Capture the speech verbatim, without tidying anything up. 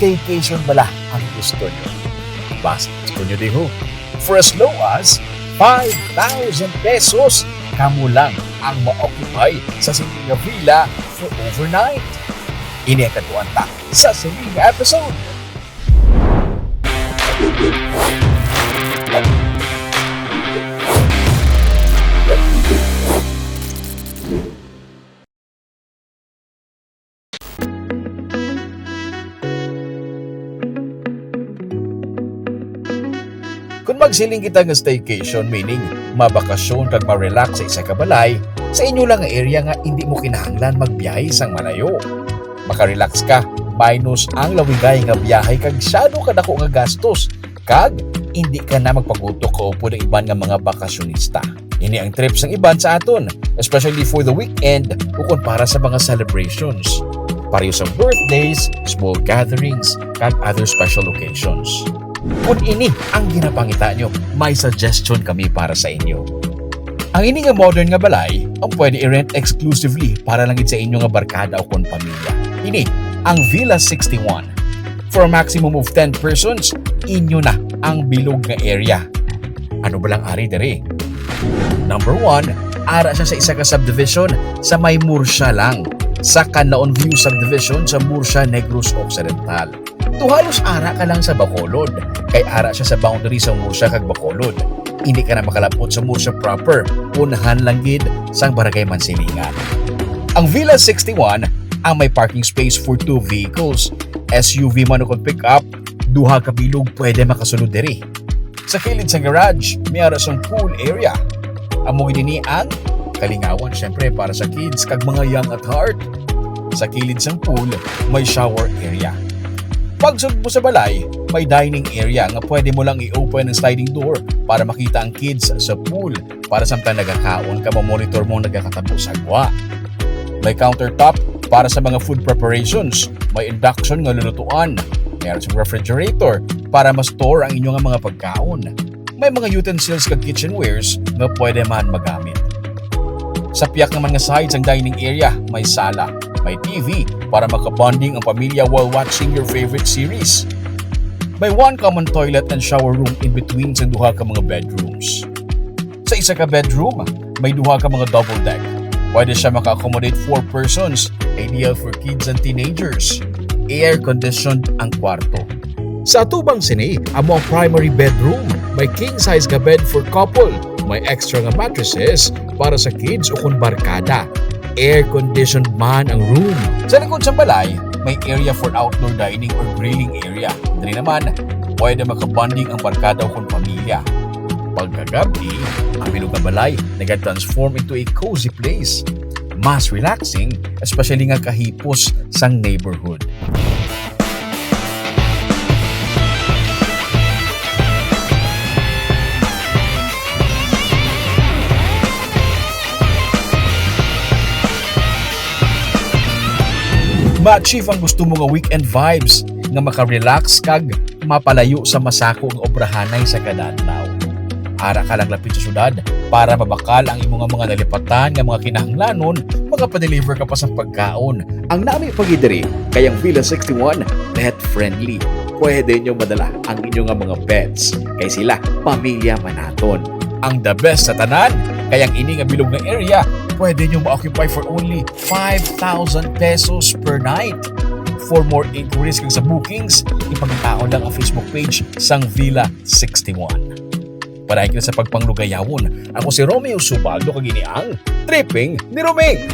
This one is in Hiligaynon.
Staycation bala ang gusto nyo? Basta gusto nyo diho. For as low as five thousand pesos, kamo lang ang ma-occupy sa sini nga villa for overnight. Ini ang kadtuan ta sa sini nga episode. Kung magsiling kita nga staycation, meaning mabakasyon kag ma-relax sa isa ka balay, sa inyo lang nga area nga indi mo kinahanglan magbiyahe sang malayo. Makarelax ka, minus ang lawigay nga biyahe kag syado kadako nga gastos, kag indi ka na magpagutok kaupod ang iban nga mga bakasyonista. Ini ang trip sang iban sa aton, especially for the weekend ukon para sa mga celebrations. Pareho sa birthdays, small gatherings, kag other special occasions. Kung ini ang ginapangita nyo, may suggestion kami para sa inyo. Ang ini nga modern nga balay ang pwede i-rent exclusively para lang gid sa inyo nga barkada ukon pamilya. Ini ang Villa sixty-one. For a maximum of ten persons, inyo na ang bilog nga area. Ano ba lang ari diri? Number one, ara siya sa isa ka subdivision sa may Murcia lang, sa Canlaon View Subdivision sa Murcia, Negros Occidental. To halos ara ka lang sa Bacolod, kay ara siya sa boundary sa Murcia kag Bacolod. Hindi ka na makalapot sa Murcia proper, unahan lang gid sang Barangay Mansilingan. Ang Villa sixty-one ang may parking space for two vehicles, S U V man o kung pick-up, duha ka bilog pwede makasulod diri. Sa kilid sang garage, may ara sang pool area. Amo gid ini ang kalingawan, syempre, para sa kids kag mga young at heart. Sa kilid sang pool, may shower area. Pagsud mo sa balay, may dining area nga pwede mo lang i-open ang sliding door para makita ang kids sa pool, para samtang nagakaon ka, mamonitor mo ang nagakatabo sa agwa. May countertop para sa mga food preparations, may induction nga lulutuan, may refrigerator para ma-store ang inyo nga mga pagkaon. May mga utensils kag kitchenwares nga pwede man magamit. Sa piyak naman nga side sang dining area, may sala, may T V para makabonding ang pamilya while watching your favorite series. May one common toilet and shower room in between sang duha ka mga bedrooms. Sa isa ka bedroom, may duha ka mga double deck. Pwede siya maka-accommodate four persons, ideal for kids and teenagers. Air-conditioned ang kwarto. Sa atubang sini, amo ang primary bedroom. May king size nga bed for couple. May extra nga mattresses para sa kids o kon barkada. Air-conditioned man ang room. Sa likod sang balay, may area for outdoor dining or grilling area. Diri naman, pwede makabonding ang barkada o kon pamilya. Pagkagabi, ang bilog nga balay nagatransform into a cozy place. Mas relaxing, especially nga kahipos sang neighborhood. Ma-achieve ang gusto mo nga weekend vibes nga maka-relax kag mapalayo sa masako nga obrahanay sa kada adlaw. Ara ka lang lapit sa syudad para mabakal ang imo nga mga nalipatan nga mga kinahanglanon, makapadeliver ka pa sa pagkaon. Ang nami pa gid diri kay ang Villa sixty-one pet friendly. Pwede nyo madala ang inyo nga mga pets kay sila pamilya man naton. Ang the best sa tanan kay ang ini nga bilog nga area pwede nyo ma-occupy for only five thousand pesos per night. For more inquiries kag sa bookings, ipangitaon lang ang Facebook page sang Villa sixty-one. Para kita sa pagpanglugayawon, ako si Romeo Subaldo kag ini ang Tripping ni Roming.